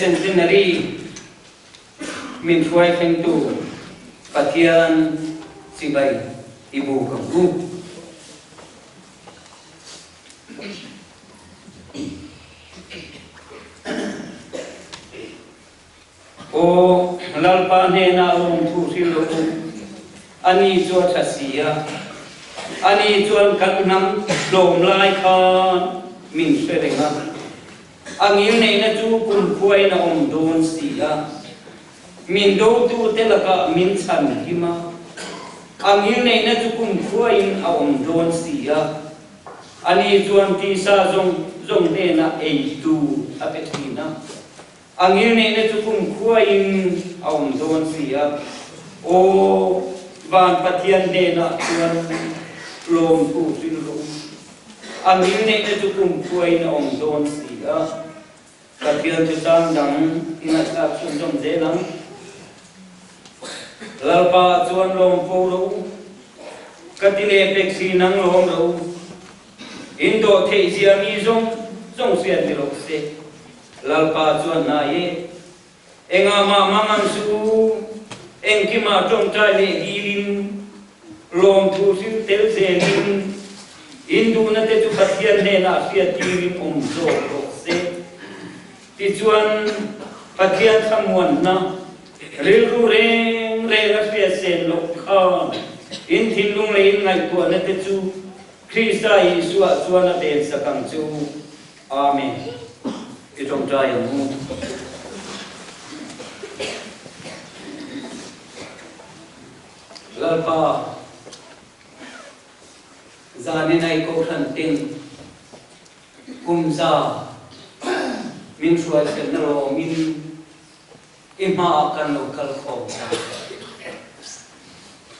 Centenary min hruai thlengtu Pathian chibai i buk ang u. Aw Lalpa hnenah lawmthu hrilh rawh u, ani chu a tha si a, ani chuan kan hnam tlawm lai khan min hre reng a, a ngilneihna chu kumkhuain a awm dawn si a, min dotute lakah min chhan him a, a ngilneihna chu kumkhuain a awm dawn si a, ani chuan tisa zawng zawng hnenah eitu a pe thin a. A ngilneihna chu kumkhuain a awm dawn si a, Aw van Pathian hnenah chuan lawmthu hrilh rawh u. A ngilneihna chu kumkhuain a awm dawn si a, Pathian chu chang dang i ngaihthlak chhunzawm zel ang. Lalpa ah chuan lawm fo rawh u, ka ti leh pek si nang lawm rawh u. In dawh theih zia mi zawng zawng hriat ni rawh se. Lalpa chuan hna i engah mah mangang suh u, engkimah tawngtai leh dilin, lawmthu hrilh tel zelin, in duhna te chu Pathian hnenah hriattirin awm zawk rawh se. Tichuan, Pathian thlamuanna rilru reng reng a hriat sen loh khan in thinlung leh in ngaihtuahna te chu Krista Isua chuan a vensak ang che u. Amen. I tawngtai ang u. Lalpa, zanin ai kohhran ten kum za min hruai thlenna lawmin i hmaah kan lo kal khawm ta.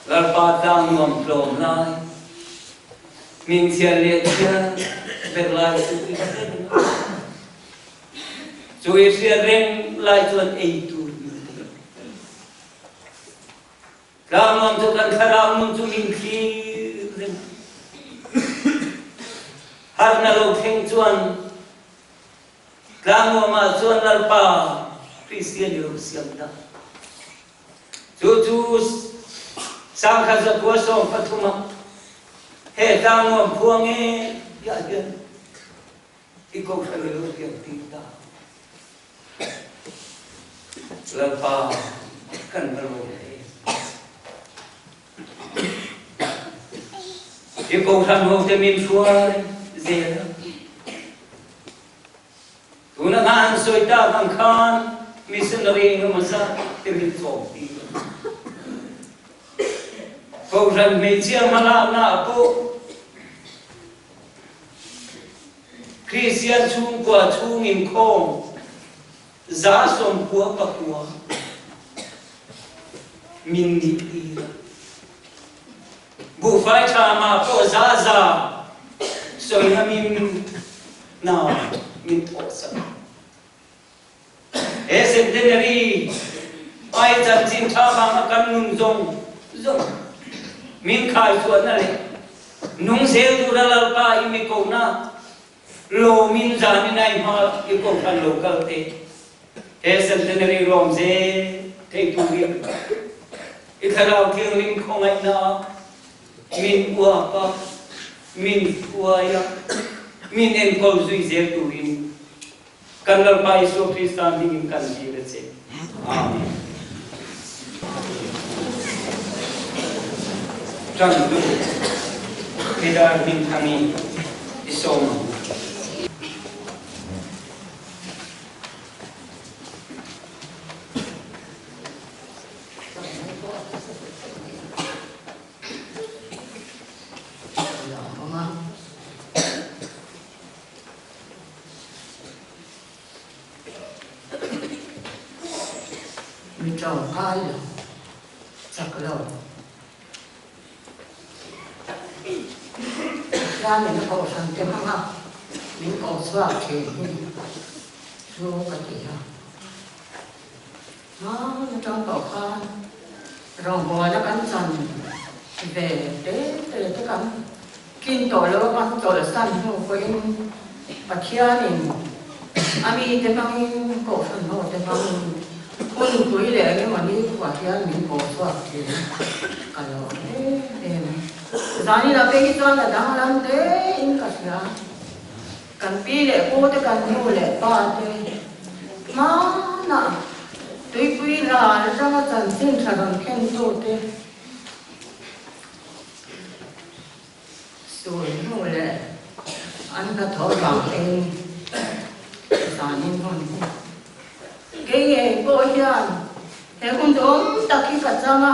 Lalpa tlang nuam tlawm lai, min thial leh thial ber lai chu i hre reng a. Chu i hriat reng lai chuan ei tur min pe. Tlang nuam chu kan thlarau nun chu min thlir reng a. Harhna lo thleng chuan Tlang nuam ah chuan Lalpa Kristian i lo siam ta. Cu cu sangkhat zakua 13 ah he tlang nuam khua nge tiah hian i kohhran i lo pian ti ta. Lalpa kan va lawm e. I kohhran ho te min hruai zel a. Tuna hna an sawi tak ang khan missionary engemaw zat te min tlawm ti a. Kohhran hmeichhia hmalakna ah pawh Kristian chhungkua chhung inkhawm 99% min nih tir a. Buhfai ṭha mah pawh 100% sawina min hna min thawhsak. He centenary ai chanchin ṭha vanga kan nun zawng zawng min khaichhuahna leh nung zel tura Lalpa i mi kohna lawmin zanin ai hma i kohhran lo kal te he centenary lawm zel thei turin i Thlarau Thianghlim khawngaihna ah min uap a, min hruai a, min enkawl zui zel turin kan Lalpa Isua Krista hmingin kan dil a che. Amen. Ṭan tu Kedar Hmingthangi i sawm ang u. Mi tlawmngai lo, chak lo. Pathianin a kohhran te hmanga min koh chhuak thin hi chu ka ti a. Hmaan atang tawh khan rawngbawlna kan chan ve te te te kan kin tawh lo a, kan tawlhsan hnu pawhin Pathianin. A mite hmangin, Kohhran hote hmangin hunpui leh eng emaw nikhua hian min kawh chhuak thin ka lawm em em a. Zaninah phei hi chuan a danglam hle in ka hria. Kan pi leh pu te, kan nu leh pa te hmanah tuipui ral atanga chanchin tha rawn thlentu te, Sawi hnu leh an hnathawh vang eng zanin hun hi. Kei ngei pawh hian he hun duhawm tak hi ka chang a,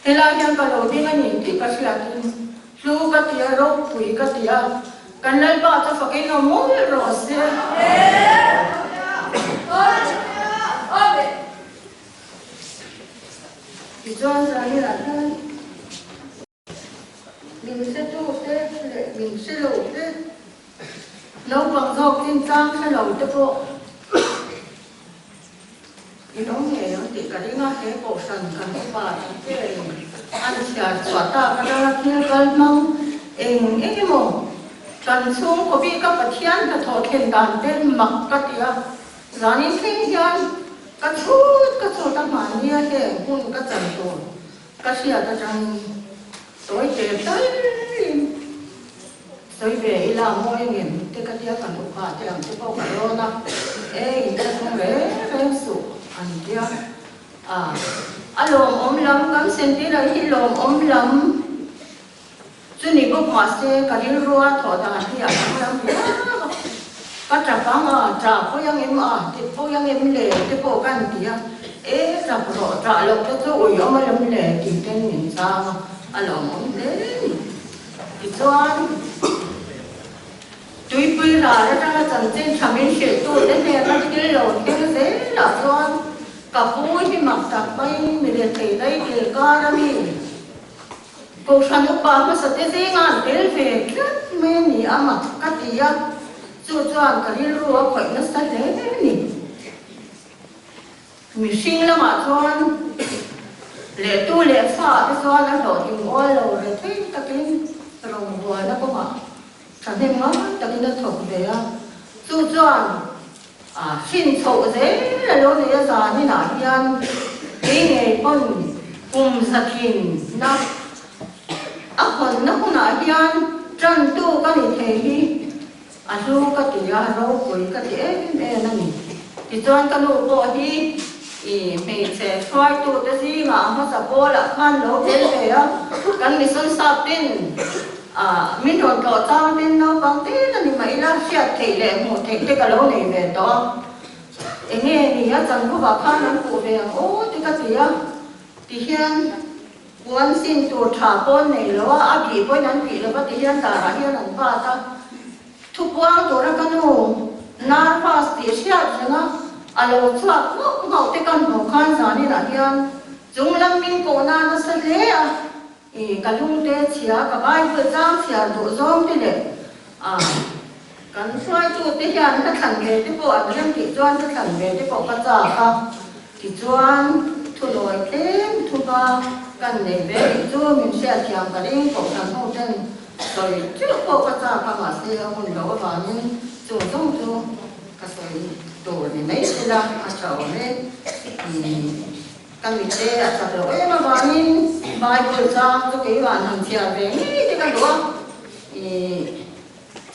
helai hian ka lo ding a ni tih ka hriatin hlu ka ti a, ropui ka ti a, kan Lalpa chu fakin awm mawlh rawh se. Tichuan zaninah hian. Min hretute leh min hre lo te, naupang zawk chinchang hre lo te pawh in awm ngei ang tih ka ring a, he kohhran kan upa tih verin an chhiar chhuah tak atanga thil kal hmang eng eng emaw kan chhungkaw bika Pathian hnathawh thlen dan te mak ka ti a, zanin thleng hian ka chhut ka chhut a hmannia heng hun ka chan tur Ka hriat atangin sawi ve talin sawi ve ila mawi ngem te ka tia kan upa te ang te pawh ka rawn a, e in ka thung reng reng suh an tia a, a lawmawm lam kan sentir ang hi lawmawm lam chu ni bawk mahse ka rilrua thawh dan hi a danglam viau a, ka tap ang a, tah pawi ang em a, tit pawi ang em le te pawh ka an ti a, e tap rawh tah loh te chu ui awm alawm le tih ten min chang a, a lawmawm hle ni. Tichuan tuipui ral atanga chanchin tha min hrilh tu te hnena thil lo thleng zelah chuan ka pu hi mak tak maiin mi rethei daikil kar a mi. Kohhran upa hmasa te zinga an tel ve tlat mai a ni a mak ka ti a, chu chuan ka rilru a khawih nasa hle a ni. Mihring lamah chuan lehtu leh fa te chuan a hlawhtling awl lo re thei takin rawngbawlna kawngah thahnem ngai takin a thawk ve a, chu chuan A hrin chhoh zel a lo nei a zaninah hian kei ngei pawn kum zathin na a hawnna hunah hian tantu ka ni thei hi a hlu ka ti a, ropui ka ti em em a ni. Tichuan ka nu pawh hi i hmeichhe hruaitute zingah a hmasa pawlah khan lo tel ve a, kan mission sap ten A, min rawn tlawh chang ten naupang tel a ni mah ila, hriat theih leh hmuh theih te ka lo nei ve tawh a. Enge ni a chanhuvah khan an puh ve ang aw te ka ti a, tihian puan sin tur tha pawn nei lo a, a bih pawhin an bih lo va tihian darah hian an bat a. Thupuang tura ka nu nervous tih hriat reng a, a lo chhuak nghauh nghauh te ka hmuh khan zaninah hian chunglam min kohna nasa hle a. I ka lungte chhia ka Bible chang chhiar duh zawng te leh a kan hruaitu te hian ka thlan ve te pawh an rem tih chuan ka thlan ve te pawh ka chak a, tichuan thu lawi tlem thuba kan nei ve rih chu min hriatthiam ka ring kohhran ho ten sawi teuh pawh ka chak a mahse a hun loh avangin chung zawng chu ka sawi tur ni mai sela a tha awm e. Ka mite a chak loh em avangin Bible chang chu keimah han chhiar ve ngei te ka duh a, ih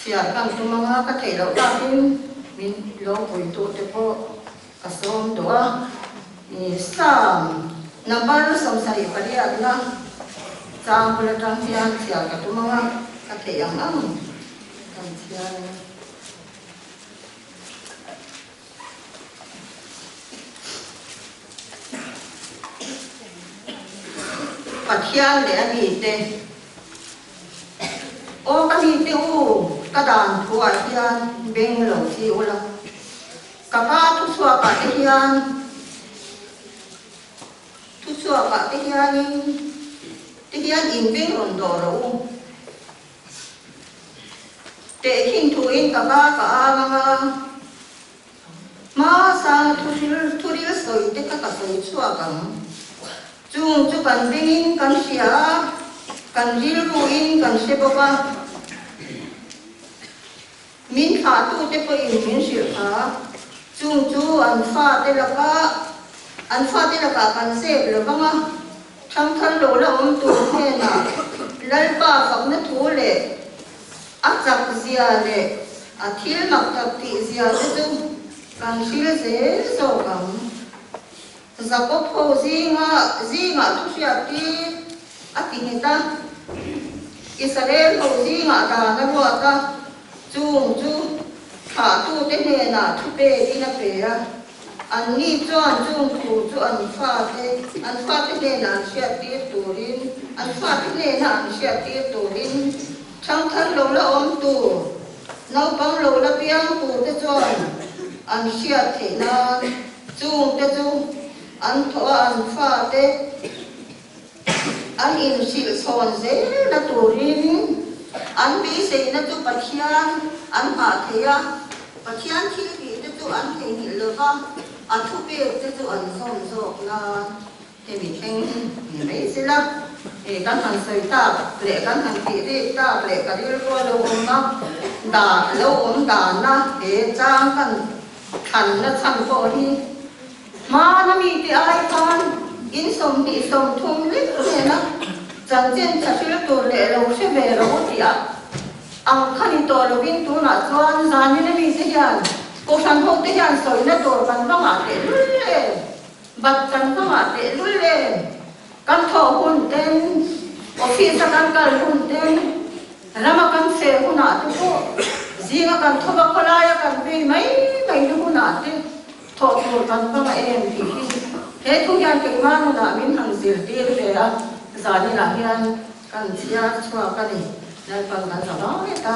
chhiar kan tum anga ka theih loh takin min lo puitu te pawh ka sawm duh a, ih Psalm number 78 na chang bul atang hian chhiar ka tum anga ka theih ang ang kan chhiar anga. Pathian leh a mite, Aw ka mite u, ka dan thuah hian beng lo chi ula, ka pa thuchhuakah te hian thuchhuakah te hianin te hian in beng rawn dawh rawh u. Tehkhin thuin ka ka ka ang anga hma sanga thuril sawi te kha ka sawi chhuak ang. Chung chu kan bengin kan hria a, kan rilruin kan hre bawk a. Min thlahtute pawhin min hrilh kha. Chung chu an fate lakah an fate lakah kan zep lo vang a, thangthar lo la awm tur hnenah Lalpa fakna thu leh a chak zia leh a thil mak tak tih zia te chu kan hril zel zawk ang. Jakob ho zinga zingah thu hriattir a ti nghet a, Israel ho zingah dan a ruat a, chung chu thlahtute hnenah thu pekin a pe a. Anni chuan chung thu chu an fate an fate hnenah an hriattir turin an fate hnena an hriattir turin thangthar lo la awm tur naupang lo la piang turte chuan an hriat theih nan Chungte chu an thawh a an fate an inhrilhchhawn zelna turin an beiseina chu Pathian an nghah thei a, Pathian thil tihte chu an theihnghilh lova, a thupekte chu an zawm zawk nan hemi thleng ni mai sela. Hei kan han sawi tak leh kan han tih rik tak leh ka rilru a lo awm a, dah lo awm dana he chang kan Thlanna chhan pawh hi hmana mite ai khan in 23 lek nena chanchin tha hril tur leh lo hre ve rawh u tih a ang kha ni tawh lovin tunah chuan zanina mite hian Kohhran hote hian sawina tur kan va ngah tehlul em, bat kan va ngah tehlul em, kan thawh hun ten, office a kan kal hun ten, Rama kan feh hunah te pawh zinga kan thawva khawlaia kan vei mai mai na hunah te thawh tur kan hmang a em tih hi he thu hian keimah nunah min han zirtir ve a, zaninah hian kan chhiar chhuak a ni. Lalpan kan za vang let a,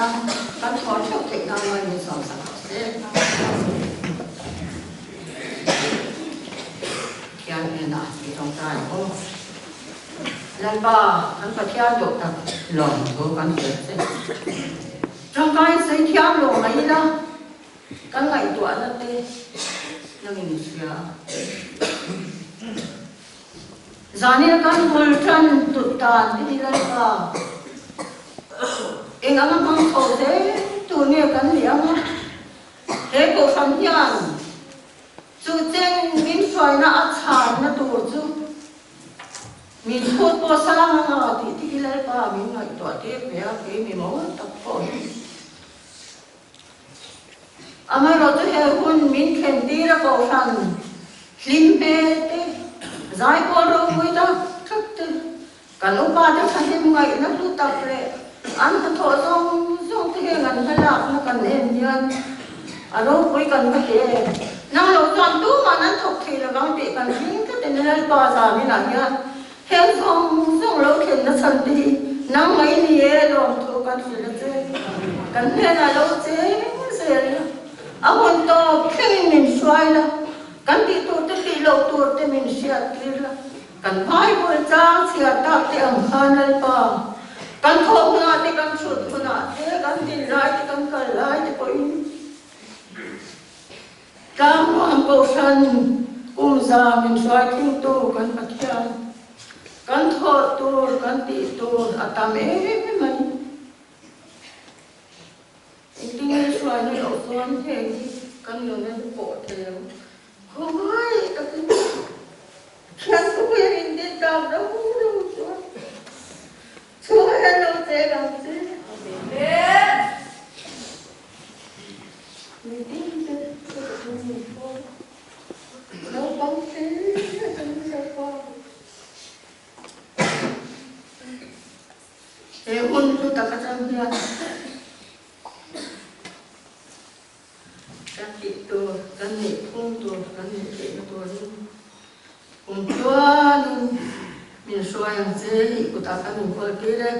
kan thawh theuh theih nan mai min sawmsak rawh se. Thian hnenah i tawngtai aw. Lalpa, kan Pathian duh tak lawm thu kan hrilh che. Tangkai sawi thiam lo mai ila, kan ngaihtuahna te nangin i hria. Zanil kan bul tan tut dan te hi Lalpa, eng anga hmang chho zel tur nge kan nih anga? He kohhran hian chu chen min hruaina a chhanna tur chu Min phut pawh sang anga tih te hi Lalpa min ngaihtuah tir ve a, kei mi mawl tak pawh hi. Amaherawhchu he hun min thlen tir a kohhran hlim hmel te, zaipawl ropui tak tak te, kan upa te thahnem ngaihna hlu tak leh an hnathawh zawng zawng te heng an hmalakna kan en hian a ropui kan va ti em? Nang lo chuan tumah an thawk thei lovang tih kan hring tlat in Lalpa zaninah hian heng zawng zawng lo thlenna chhan te hi nang mai ni e lawmthu kan hrilh a che. Kan hnenah lo cheng zel la, a hun tawp thlengin min hruai la, kan tih tur te tih loh tur te min hriat tir la. Kan Bible chang chhiar tak te ang khan Lalpa, kan thawh hunah te kan chhut hunah te kan din lai te kan kal lai te pawhin Tlangnuam Kohhran kum za min hruai thingtu kan Pathian, kan thawh tur kan tih tur a tam em mai. Engtin nge hruaina loh chuan heng hi kan nun a pawh thei lo. Khawngaih takin Pathian thupuia indin tak ro ro chuan chhunga hian lo cheng ang che. Amen. Mitin te ka duh ni fo. Naupang te ka ni lo fa. He hun hlu tak atang hian kan tih tur, kan nih phung tur, kan nih theihna turin kum tluanin min hruai ang che i kutah kan inkawl tir e.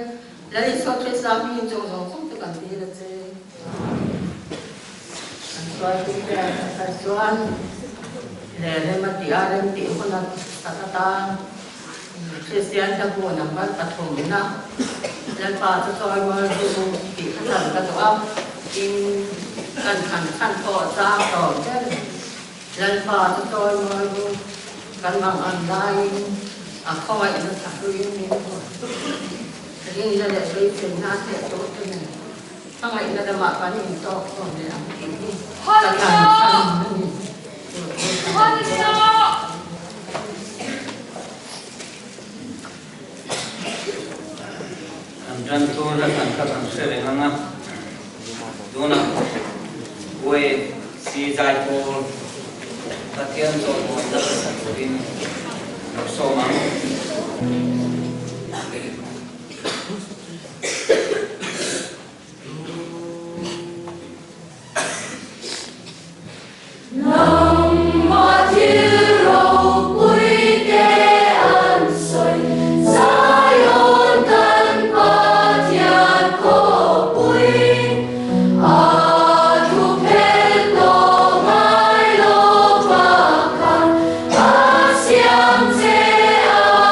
Lal Isua Krista hmingin chung zawng zawng te kan dil a che. Kan hruaitu te an kal chuan leh rem a tih a, rem tih hun a tak atan Kristian te bu number pathumna Lalpa chu chawi mual ru tih kha chan ka duh a, tin kan thlan chhan pawh chang tawh ber Lalpa chu chawi mual ru kan mang an laiin a khawngaihna tha hluiin min hmu. Rinna leh beiseina a hneh tawh te nen. Hmangaihna lamah kan intawk khawm leh ang tih hi ka tan chhan a ni. Kan tan tur a kan kha kan hre reng ang a, tunah Kuwait si zaipawl Pathian chawlhbawn nasa sa turin lo sawm ang. Nangmah thil ropui te an sawi, Zion kan Pathian khawpui, a thu phel tawh ngai lo bakah a siam che a.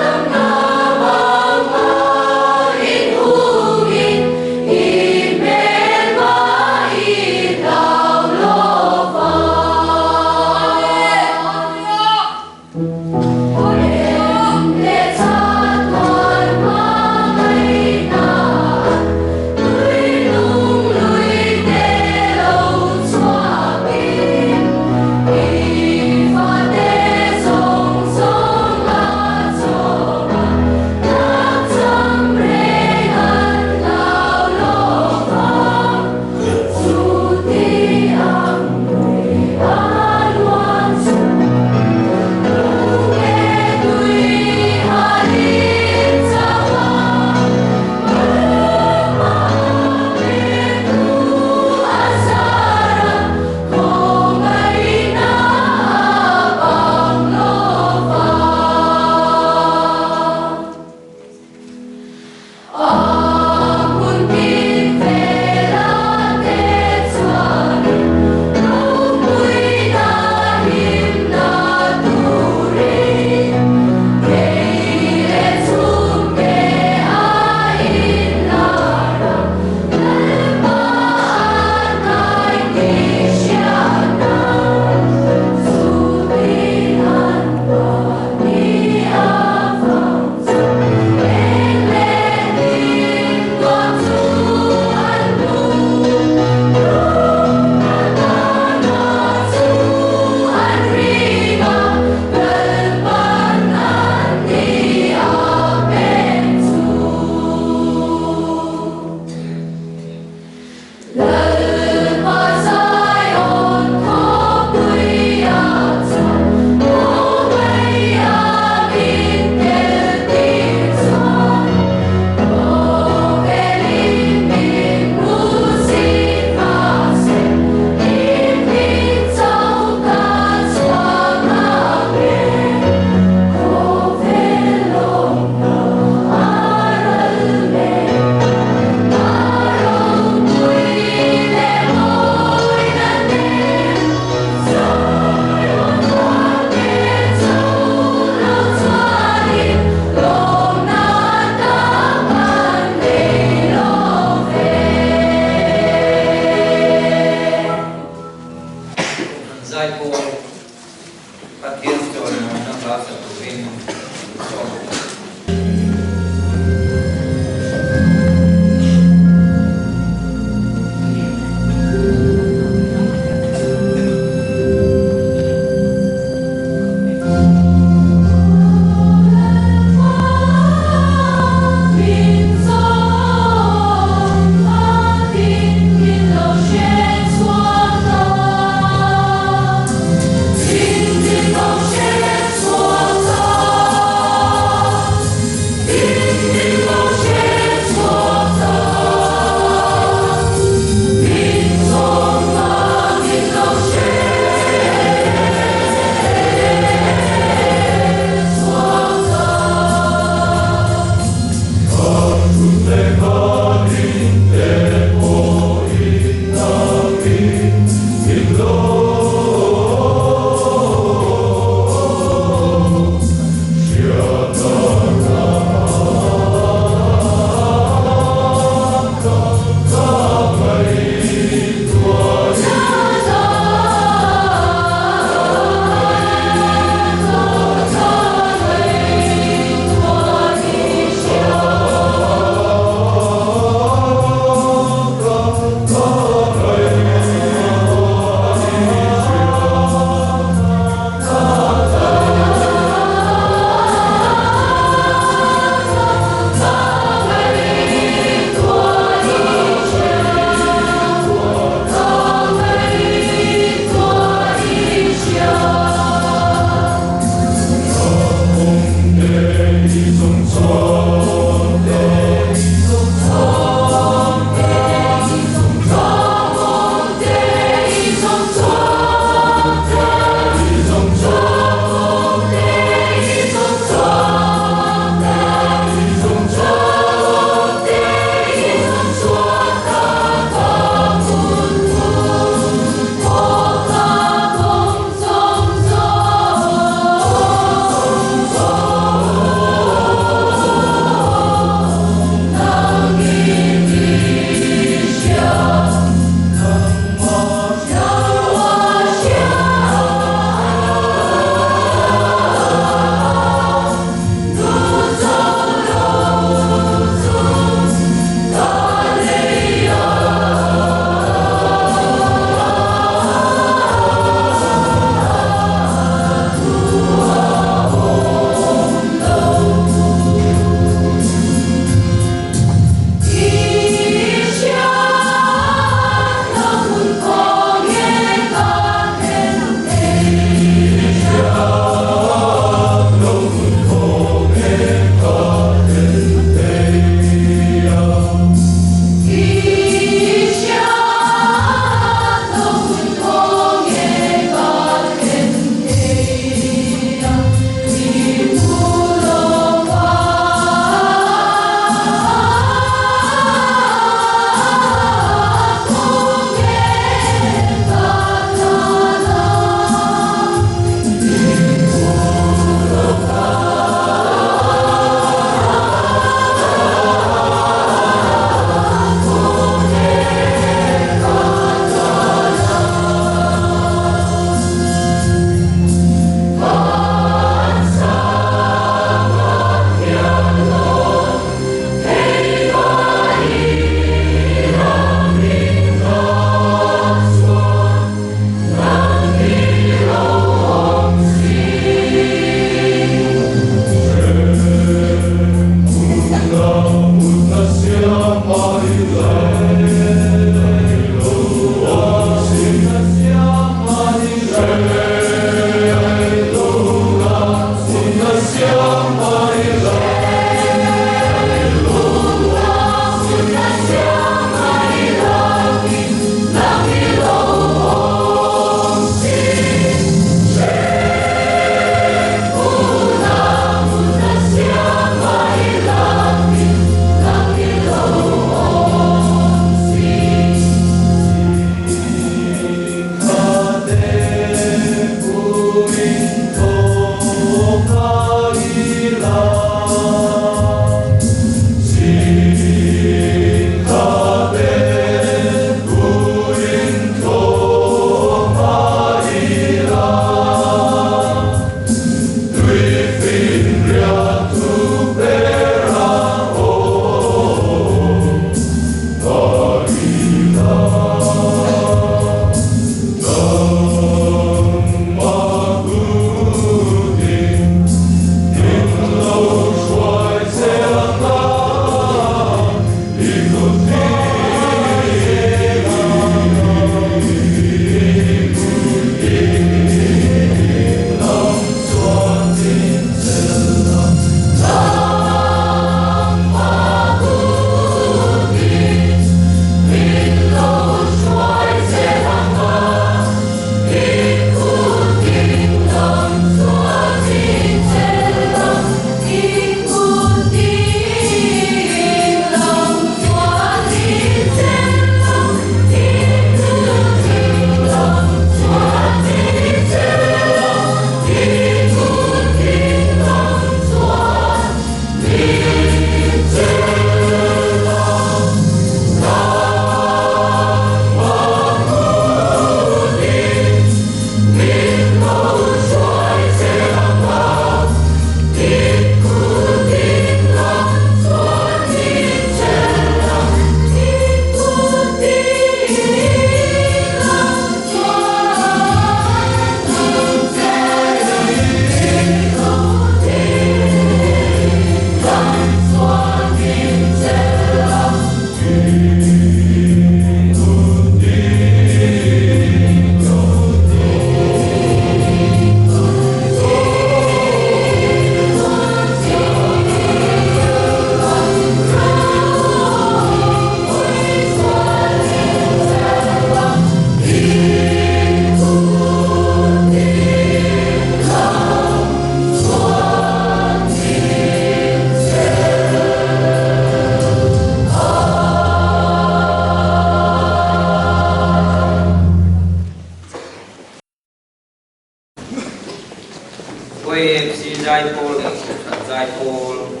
pawl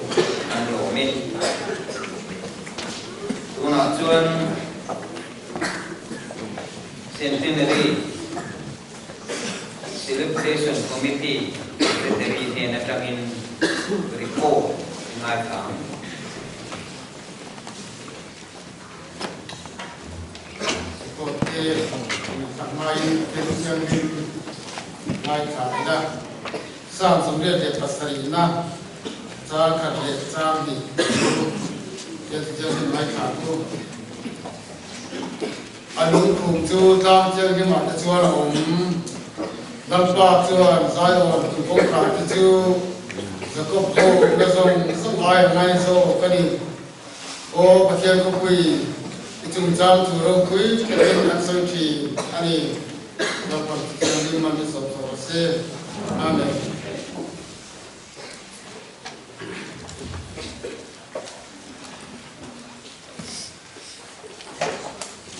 an lawm e. Tunah chuan Centenary Celebration Committee Secretary hnen atangin report i ngaithla ang. Report te ngaihthlak hmain thil thianghlim ngaithla ila. Psalm 87na chang khat leh chang hnih chu thil thianghlim ngaithla tu. A lungphum chu tlang thianghlimah te chuan a awm. Lalpa chuan Zion tun kawngkhar te chu Jakob ho awmna zawng zawng aia ngai zawk a ni. Aw Pathian khawpui, i chungchang chu ropui takin an sawi thin a ni. Lalpa thianghlim an ni sawp sawp a si. Amen.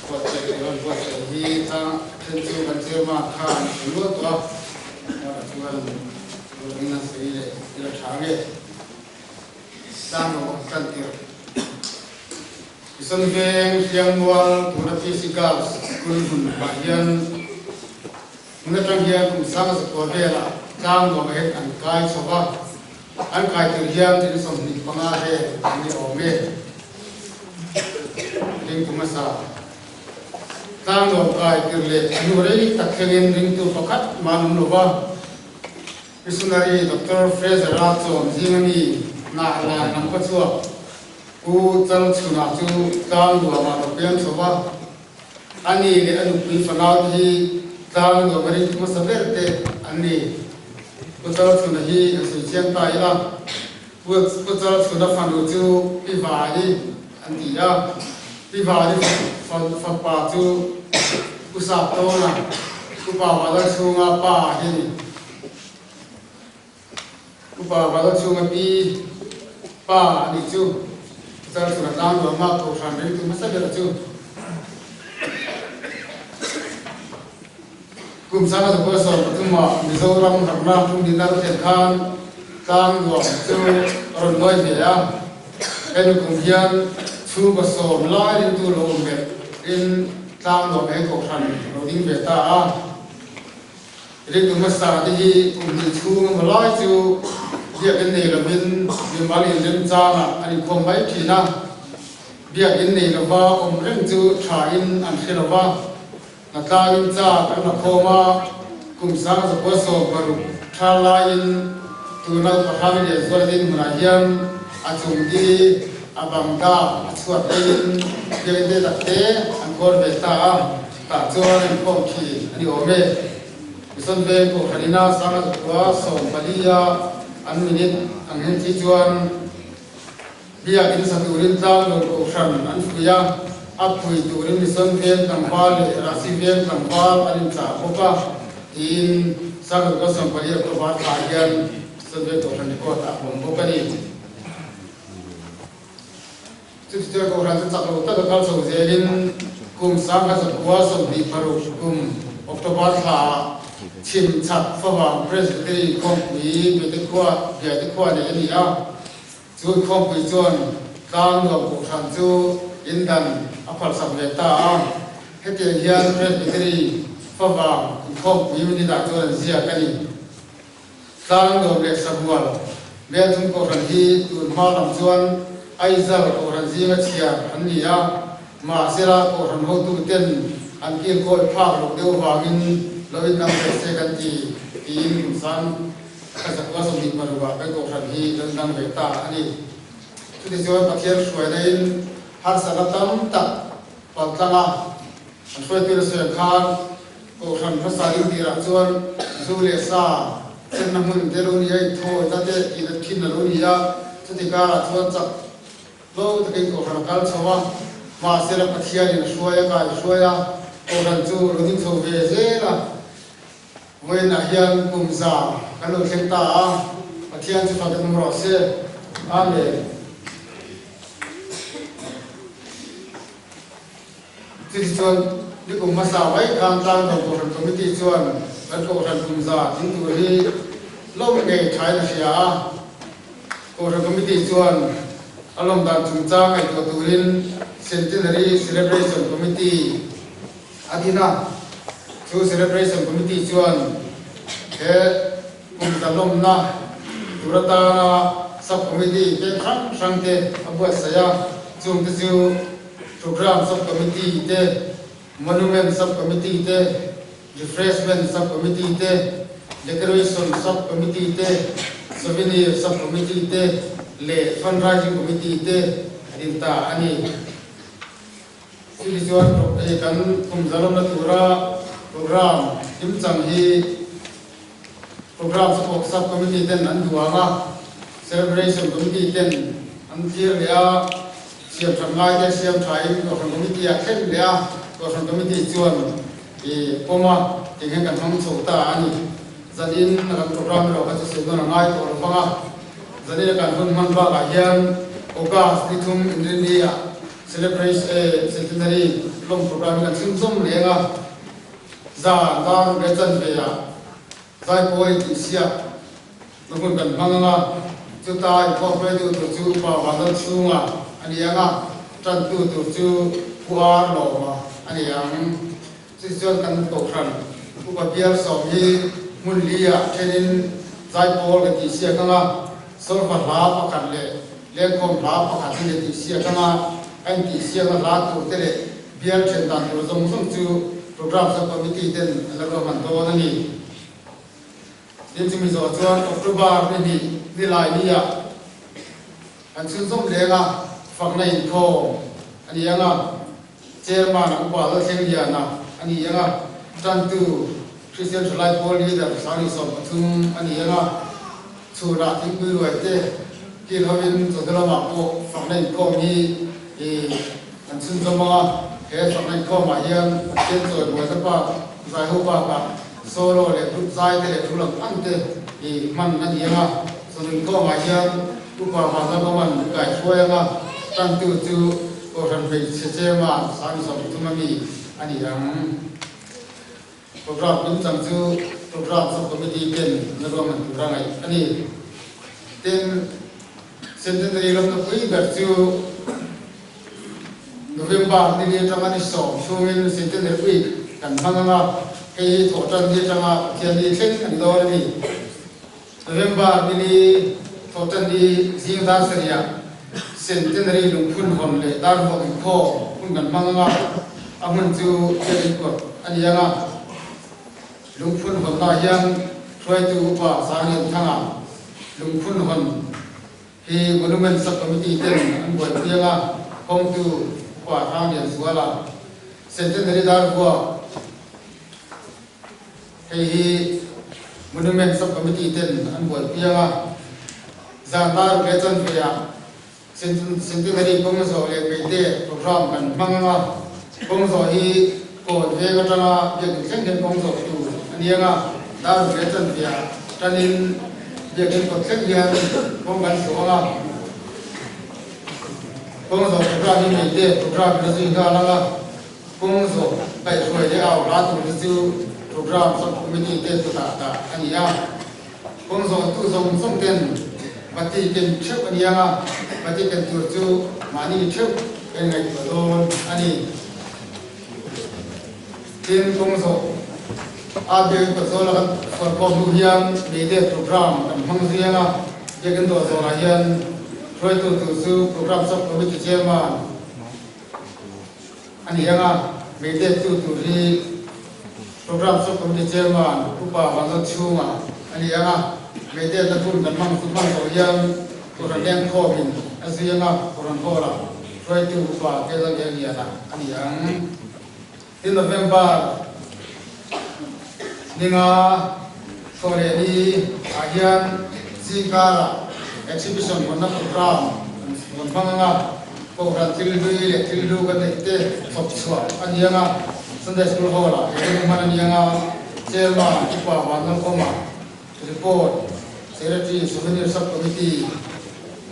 Buatsaih rawn buatsaih hi chang then chu kan chairman khan a sawi nual tawh a, chuan chuan ruangin an sawi leh ila tha nge tlang lo an tan tir. Ison veng Hliangmual tuna PC Girls School hmun ah hian hmun atang hian kum sanga zakua velah tlang nuam ahet an kai chho va, An kai tur hian in 25 vel an ni awm e. Ringtu hmasa tlangnuam kai tir leh a hnu rei tak thlengin ringtu pakhat mah an awm lo va. Missionary Doctor Fraser-a chawm zinga mi hnah lan lam ka chhuak Pu Chalchhuna chu tlangnuamah lo piang chho va. A ni leh a nupui fanau te hi tlangnuam a ringtu hmasa ber te an ni. Pu Chalchhuna hi an sawi chiang ta ila, Pu Chalchhuna fanu chu Pi Vani an ti a, Pi Vani fapa chu Pu Saptawna, Upa Valalchhunga pa hi a ni. Upa Valalchhunga pi pa a nih chu Pu Chalchhuna tlangnuama kohhran ringtu hmasa ber chu. Kum sanga zakua 13 ah Mizoram harhna tumdinna ro thlen khan tlang nuam chu a rawn nuai ve a. Henu kum hian chhungkaw sawm lai ringtu lo awm belh in tlang nuam eng kohhran lo ding ve ta a. Ringtu hmasa te hi kum hnih chhung emaw lai chu biakinn nei lovin mimal inremchangah an inkhawm mai thin a. Biakinn nei lova awm reng chu tha in an hre lova. Hnatlangin chak an la khawm a, kum 1960 tha laiin tuna Upahrang Lianzuala dinhmunah hian a chung di a bang dak a chhuat leiin biakinn te tak te an kawl ve ta a, tah chuan an inkhawm thin a ni awm e. Mission Veng Kohhran ina 1914 a an minute ang hen khi chuan Biakinn sa turin tlanglawn kohhran an fuih a, a phui turin Mission Veng tlangval leh Rahsi Veng tlangval an inchah bawk a, tiin Samuel Kawsampali October thla hian Mission Veng kohhran record ah a awm bawk a ni. Chuti chuan kohhran chu chak lo taka kal chho zelin kum 1926 kum October thla ah chhim chhak favang Presbytery khawmpui Biate khua Biate khua neih a ni a. Chu khawmpui chuan tlang nuam kohhran chu in dan a phalsak ve ta a, hetiang hian Presbytery favang inkhawmpui minute-ah chuan an ziak a ni. Tlang nuam leh sabual Melthum kohhran hi tun hma lam chuan Aizal kohhran zinga chhiar an ni a, mahsela kohhran hotuten an kilkawi phak loh deuh vangin lo inang ve se kan ti, tiin kum sang Ka zakua 26 ah kan kohhran hi kan dang ve ta a ni. Chutichuan Pathian hruaina in harsatna tam tak paltlang a an hruaitu na sawi ang khan kohhran hmasa ding tirah chuan zu leh sa chenna hmun te lo ni a, inthawina te tihna thin a lo ni a, chuti karah chuan chak lo takin kohhran a kal chho a, mahsela Pathianin a hruai a, kai hruai a, kohhran chu lo ding chho ve zel a. Vawiinah hian kum za kan lo thleng ta a, Pathian chu fak in awm rawh se. Amen. Chutichuan, ni kum hmasa mai khan Tlangdawm Kohhran Committee chuan kan Kohhran kum za tling tur hi lawm ngei thain a hria a. Kohhran Committee chuan a lawm dan chungchang ngaihtuah turin Centenary Celebration Committee a din a. Chu Celebration Committee chuan he kum za lawmna tur atana Sub-Committee peng hrang hrang te a buatsaih a, chungte chu Programme Sub-Committee te, Monument Sub-Committee te, Refreshment Sub-Committee te, Decoration Sub-Committee te, Souvenir Sub-Committee te leh Fundraising Committee te a din ta a ni. Chumi chuan hei kan kum zalawmna tura program kimchang hi Program Support Sub-Committee ten an duang a, Celebration Committee ten an thlir leh a, siam that ngai te siam thain Kohhran Committee ah thlen leh a, Kohhran Committee chuan i pawm a, tih hian kan hmang chho ta a ni. Zanin a kan program erawh kha chu sawi dawn a ngai tawh lo vang a, zanin a kan hun hman bakah hian August ni thum inrinni ah Celebration Centenary lawm program hi kan chhunzawm leng a. Zan dar leh chanve ah zaipawi tih siak na hmun kan hmang ang a, chuta inkhawm hruaitu tur chu Upa Vanlal chhunga a ni ang a, tantu tur chu Pu Ar Lawma a ni ang. Chutichuan kan Kohhran Upa Bial Sawm hi hmun li ah thenin zaipawl ka tih siak ang a, Sawrfa hla pakhat leh Lengkhawm hla pakhat hi ka tih siak ang a, a intih siakna hla tur te leh Bial then dan tur zawng zawng chu Program Sub Committee ten an la ruahman dawn a ni. Tin chumi zawh chuan October ni hnih ni lai ni ah an chhunzawm leng a, fakna inkhawm a ni ang a, Chairman a upa Lalthleng Liana a ni ang a, tantu Christian Thalai Pawl Leader Sangi 13 a ni ang a, chhunah thingpui ruai te kil hovin chawhnu lamah pawh fakna inkhawm hi An chhunzawm a, he fakna inkhawmah hian Pathian chawi buaina bak, zaiho bakah solo leh group zai te leh thu lam ang te hi hman a ni ang a. Chawhnu inkhawmah hian Upa Vanlalawman kai hruai ang a, tantu chu Kohhran Hmeichhe Chairman Sangi 33 a mi a ni ang. Program kimchang chu Program Sub-Committee ten an ruahman tura ngaih a ni. Tin, Centenary lamna pui ber chu November ni li atanga ni sawm chhungin Centenary Week kan hmang ang a, hei hi thawhtan ni atanga Pathian ni thleng a ni dawn a ni. November ni li thawhtan ni zing dar sarihah Centenary lungphun hawn leh dar vuak inkhawm hun kan hmang ang a, a hmun chu Biakinn kawt a ni ang a. Lungphun hawnna hian hruaitu upa Sanglianthanga lungphun hawn hi Monument Sub-Committee ten an buaipui anga hawngtu upa Hranglianzuala, Centenary Darvuak hei hi Monument Sub-Committee ten an buaipui anga zan dar leh chanve-ah Centenary kawng zawh leh peite program kan hmang ang a, kawng zawh hi kawn veng atanga biakinn thleng hian kawng zawh tur a ni ang a, dar ruk leh chanve-ah tanin biakinn kawt thleng hian kawng kan zawh ang a, kawng zawh program hi meite program in a zui nghal ang a, kawng zawh kaihhruai leh au hla tur te chu program sub-committee te kutah dah a ni a. Kawng zawhtu zawng zawng ten bati ken theuh a niang a, bati ken tur chu mahni theuh kan ngaihtuah dawn a ni. Tin, kawng zawh a biakinn kawt zawla kan sualkhawm hnu hian May Day program kan hmang zui ang a, biakinn dawh zawlah hian hruaitu tur chu program sub-committee chairman a ni ang a, May Day tu tur hi Program Sub-Committee Chairman Upa Vanlalchhunga a ni ang a, May Day na hun kan hmang hmang tawh hian Kohhran Lengkhawmin a zui ang a, Kohhran Hall-ah hruaitu Upa Kellallianliana a ni ang. Tin November ninga thawhleh ni ah hian zingkarah Exhibition hawnna program an rawn hmang ang a, Kohhran thil hlui leh thil hlu kan neih te chhawp chhuah a ni ang a, Sunday School Hall ah he hun hman a ni ang a, Chairman Upa Vanlalkawma report, Secretary Souvenir Sub Committee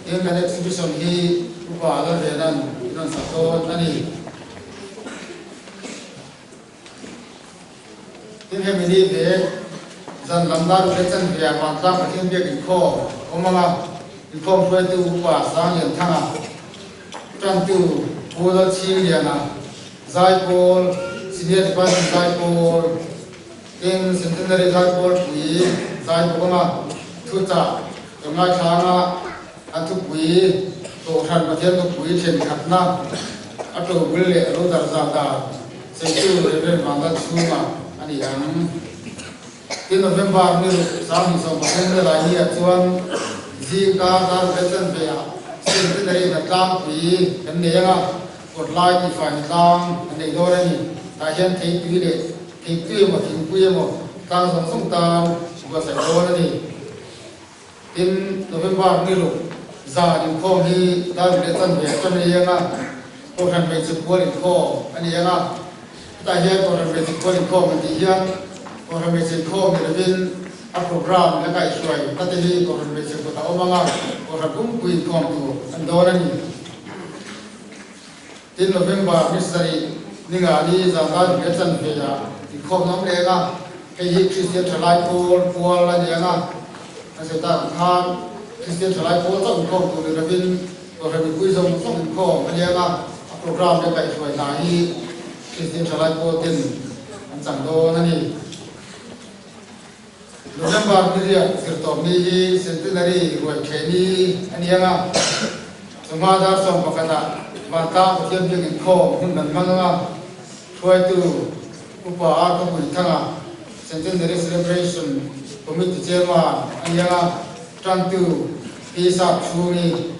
tin kan exhibition hi Upa Lalvena'n min rawn sak dawn a ni. Tin hemi ni ve zan lam dar ule chanve ah vantlang Pathian biak inkhawm awm ang a. Inkhawm hruaitu Upa Sanglianthanga, Tantu Pu Lalchhingliana, Zaipawl, Senior Department Zaipawl, tin Centenary Zaipawl pui zai bawk anga thuchah ka ngaithla anga a thupui Kohhran Pathian thupui thenkhatna a tobul leh a lo darh zau dan seitu Rev. Vanlalchhunga a ni ang. Tin November ni ruk 2013 ni lai ni ah chuan zingka dar vel chanve ah Centenary hna tlangpui kan nei anga kawt lai tihfai hna tlang an nei dawn a ni. Tah hian theitui leh thingtui emaw thingpui emaw tlang zawng zawng tan buatsaih dawn a ni. Tin November ni ruk zan inkhawm hi dar vel chanve ah tan a ni anga Kohhran hmeichhe pual inkhawm a ni anga Hetah hian Kohhran Hmeichhe Khual Inkhawm an tih hian Kohhran Hmeichhe Inkhawm ni lovin a programme la kaihhruai na te hi Kohhran Hmeichhe kut a awm ang a, Kohhran pumpui inkhawm tur an dawn a ni. Tin, November ni sarih ni nga ni zan dar hmel chanve ah inkhawm a awm leh ang a, hei hi Kristian Thalai Pawl pual a ni ang a, a sawi tak ang khan Kristian Thalai Pawl chauh inkhawm tur ni lovin Kohhran mipui zawng zawng inkhawm a ni ang a, a programme la kaihhruai hna hi Kristian thalai pawlten an chang dawn a ni. November ni riat zirtawpni hi Centenary ruaitheh ni a ni ang a, chawhma dar 11 ah Vantlang Pathian biak inkhawm hun an hmang ang a, hruaitu Upa R. Khawpuithanga Centenary Celebration Committee Chairman a ni ang a, tantu Pi Sap Chhungi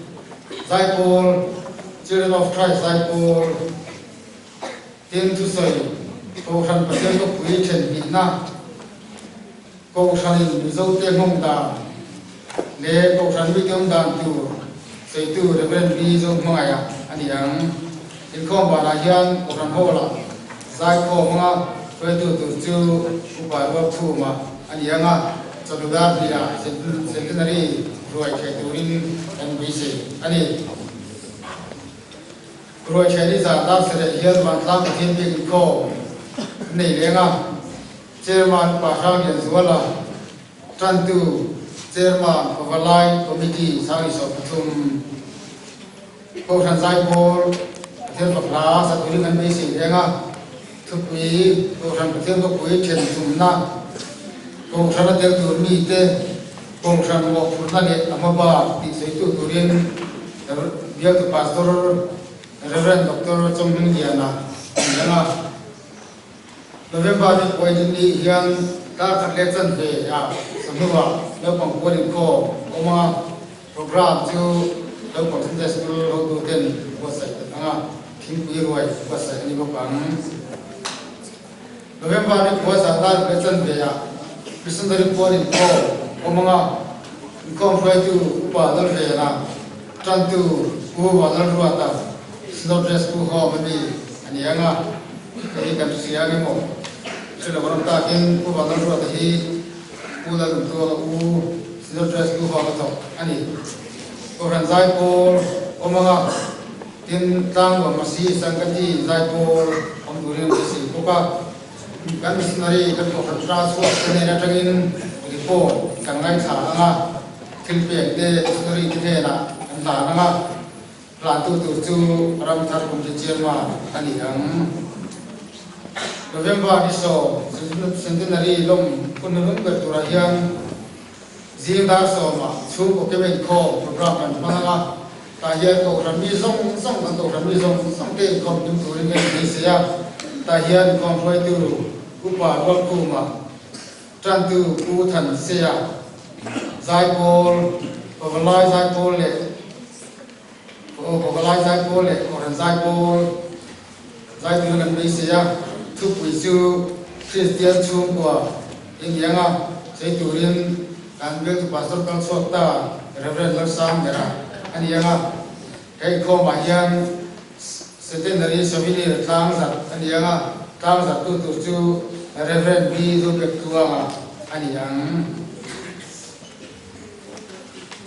Zaipawl, Children of Christ Zaipawl, Tin thusawi, Kohhran Pathian khawpui then hnihna, Kohhranin Mizote nghawng dan leh Kohhran mite awm dan tur sawitu Rev. B. Zohmangaia a ni ang. Inkhawm banah hian Kohhran Hall-ah zaikhawm anga hruaitu tur chu Upa Rualkhuma a ni ang a, chawhnu dar hniah Centenary ruai theh turin kan beisei a ni. Ruaithian i zah dar sareh hian vantlang Pathian biak inkhawm an nei leng a, Chairman Upa Hranglianzuala, Tantu Chairman Pavalai Committee 2013, Kohhran Zaipawl Pathian fak hla saturin an beisei leng a, thupui Kohhran Pathian khawpui then tumna, Kohhran a tel tur mite Kohhran mawhphurhna leh a hmabak tih sawitu turin Bialtu Pastor Rev. Doctor Chawnghnungliana a ni ang a. November ni puai ni hian dar khat leh chanve ah sahnuah naupang puan inkhawm a awm a, program chu naupang Sunday School hotu ten buatsaih ta ang a, thingpui ruai buatsaih a ni bawk ang. November ni khua zan dar leh chanve ah Missionary puan inkhawm awm anga inkhawm hruaitu Upa Lalvena, Tantu Pu Vanlalruata, Snowdress Pu Home ami a ni anga, hei hi kan hria ang emaw hre lo ram takin Pu Vanlalruata hi Pu Lalnuntuanga u Snowdress Pu Home a thawk a ni. Kohhran Zaipawl awm anga. Tin, tlangnuam Masi Sangati zaipawl awm turin an beisei bawk a. Kan missionary kan kohhran hra chhuak te hnen atangin report kan ngaithla ang a, thil pek te missionary te hnenah an hlan ang a, hlantu tur chu Ramthar Committee Chairman a ni ang. November ni 10 Centenary lawm hun hnunung ber turah hian Zing dar 10 ah chhungkaw kem inkhawm program kan hmang ang a, tah hian kohhran mi zawng zawng kan kohhran mi zawng zawng te inkhawm tum turin ka inbeisei a, tah hian inkhawm hruaitu Upa Rualkhuma, Tantu Pu Thansea, Zaipawl, Pavalai Zaipawl leh Pavalai Zaipawl leh Kohhran Zaipawl zai turin kan beisei a, thupui chu Kristian chhungkua i ni ang a, chei turin kan bialtu Pastor kal chhuak ta Rev. Lalsang Mera a ni ang a, he inkhawmah hian Centenary Souvenir tlang zat a ni ang a, tlang zattu tur chu Rev. B. Zobektuanga a ni ang.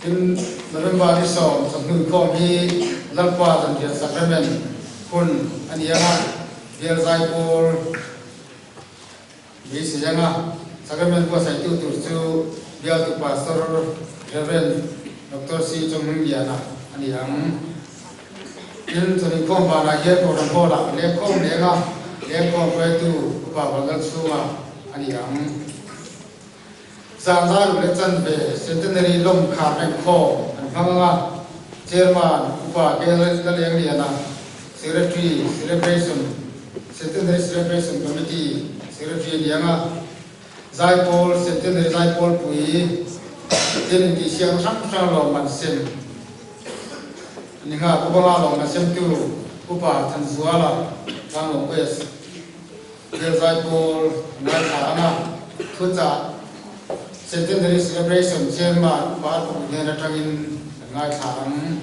Tin, November ni 10 chawhnu inkhawm hi Lalpa Zanriah Sacrament hun a ni ang a, Bial Zaipawl beisei ang a, Sacrament buatsaihtu tur chu Bialtu Pastor Rev. Doctor C. Chawnghnungliana a ni ang. Tin, chawlh inkhawm vanah hian Kohhran Hall-ah lengkhawm lenga lengkhawm hruaitu Upa Vanlalchhunga a ni ang. Zan zan leh chanve Centenary lawm khar rengkhawm an hmang ang a, Chairman Upa Lalengliana, Secretary Celebration Centenary Celebration Committee Secretary a ni ang a, Zaipawl Centenary Zaipawl pui tin intihsiakna hrang hrang lawm an sem a ni nghal. Upa nga lawm an semtu Upa Thanzuala Tlanglawng West. Bial Zaipawl an ngaithla ang a, thuchah Centenary Celebration Chairman Upa Arpawm hnen atangin an ngaithla ang.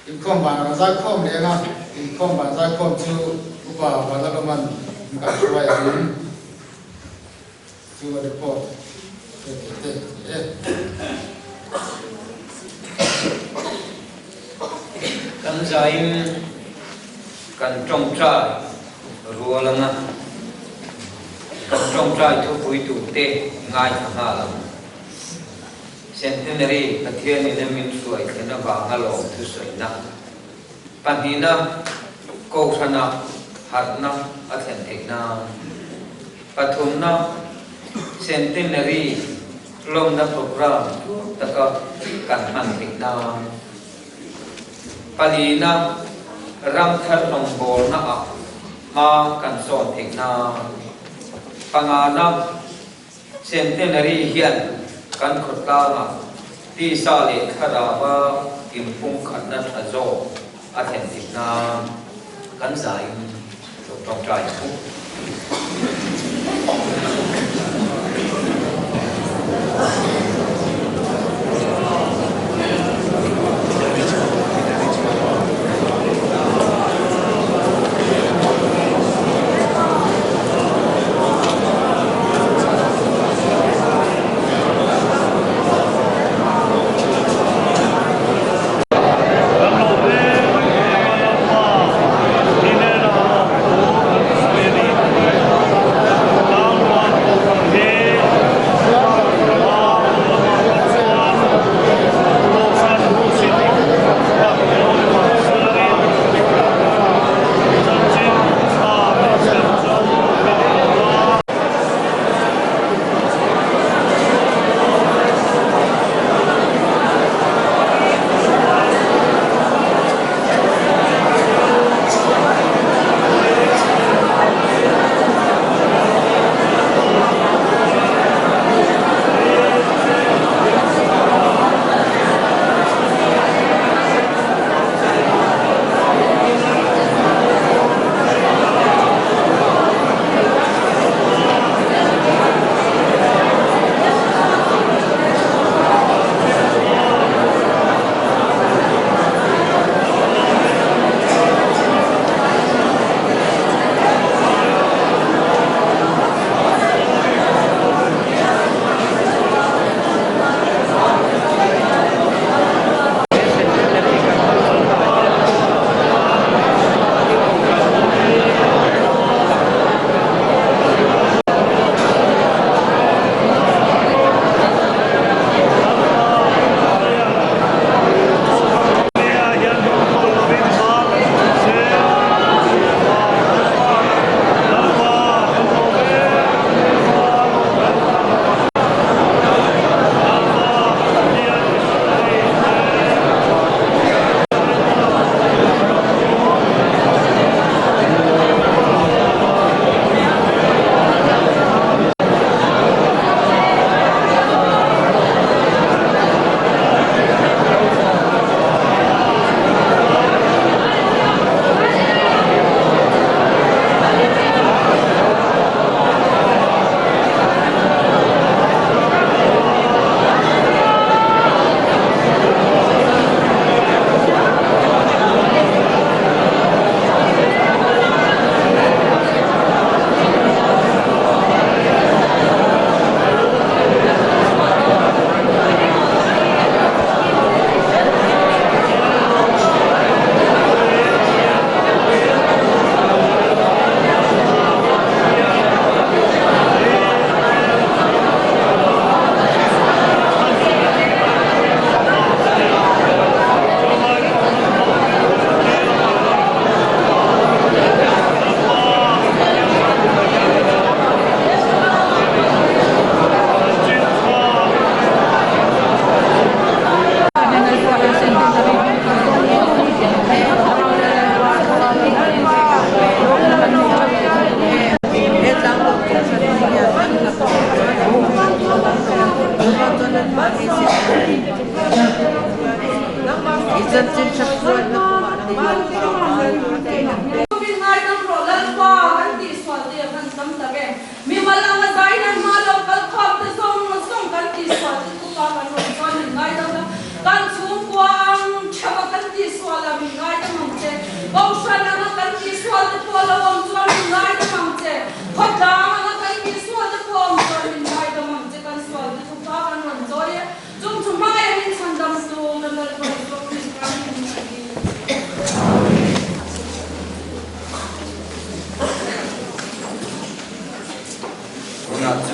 Inkhawm ban an zaikhawm leng a, inkhawm ban zaikhawm chu Upa Vanlalawman an kaihruai ang. Chu a report hriat theih te a ni e. Kan zaiin kan tawngtai rual anga kan tawngtai thupui turte ngaithla nghal ang. Centenary Pathianin a min hruai thlen avanga lawm thusawina pahnihna Kohhrana harhna a thlen theih nan. Pathumna, Centenary lawmna programme tluang taka kan hman theih nan. Palina, Ram thar rawngbawlna ah hma kan sawn theih nan. Pangana, Centenary hian kan khawtlangah tisa leh thlarava inpumkhatna tha zawk a thlen theih nan kan zaiin lo tawngtai ang u. Kan lo veng em a Lalpa, i hnenah lawmthu kan sawi a ni. Tlangval Kohhran hi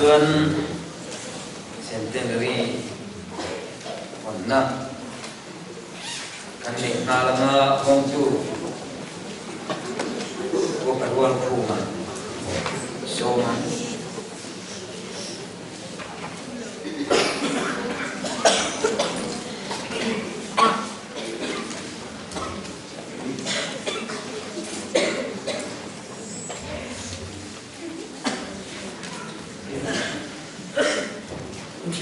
chuan Centenary hawnna kan neih nghal anga hawngtu Upa Rualkhuma sawm ang.